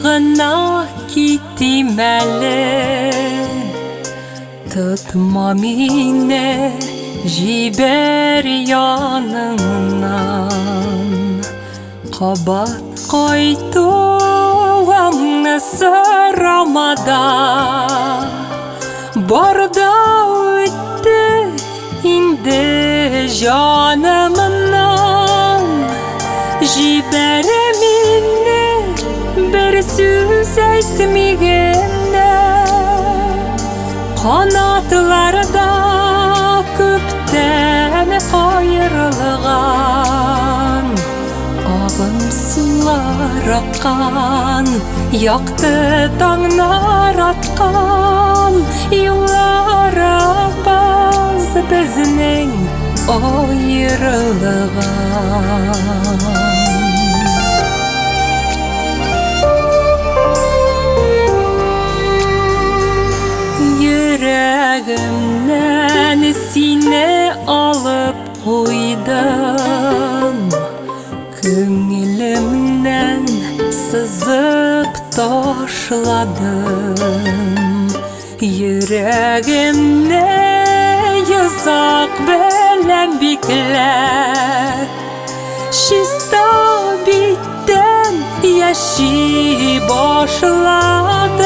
гына китим әле. Тотма мине, җибәр яныңнан. Кабат кайтуымны сорама да. Бар да үтте инде җанымнан. Җибәр мине, бер сүз әйтми генә. Канатларда күптән каерылган, Агым сулар аккан, якты таңнар аткан, Юлларыбыз безнең аерылган. Йөрәгемнән сине алып куйдым, Күңелемнән сызып ташладым. Йөрәгемне йозак белән бикләп, Чиста биттән яши башладым.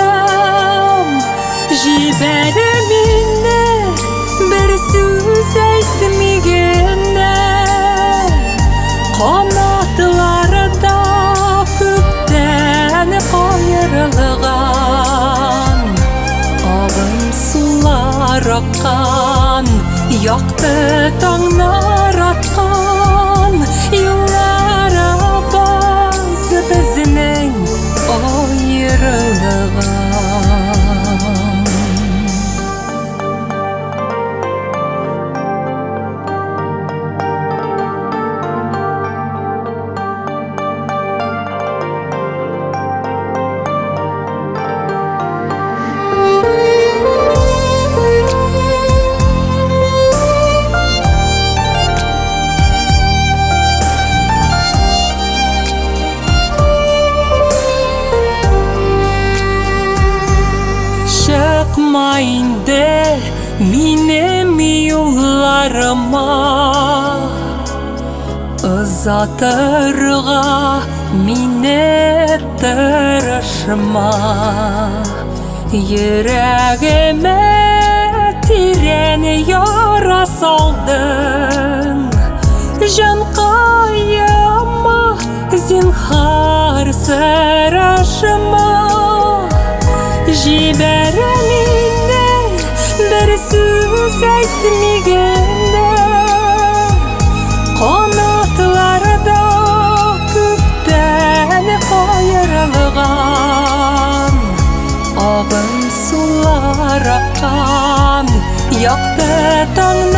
Җибәр мине, бер сүз әйтми генә. Канатларда күптән каерылган, Агым сулар аккан, якты таңнар аткан, Юлларыбыз безнең аерылган. Чыкма инде минем юлларыма, Озатырга мине тырышма. Йөрәгемә тирән яра салдың, Җанкаема, зинһар сырышма. Җибәр мине, бер сүз әйтми генә. Канатларда күптән каерылган, Агым сулар аккан, якты таңнар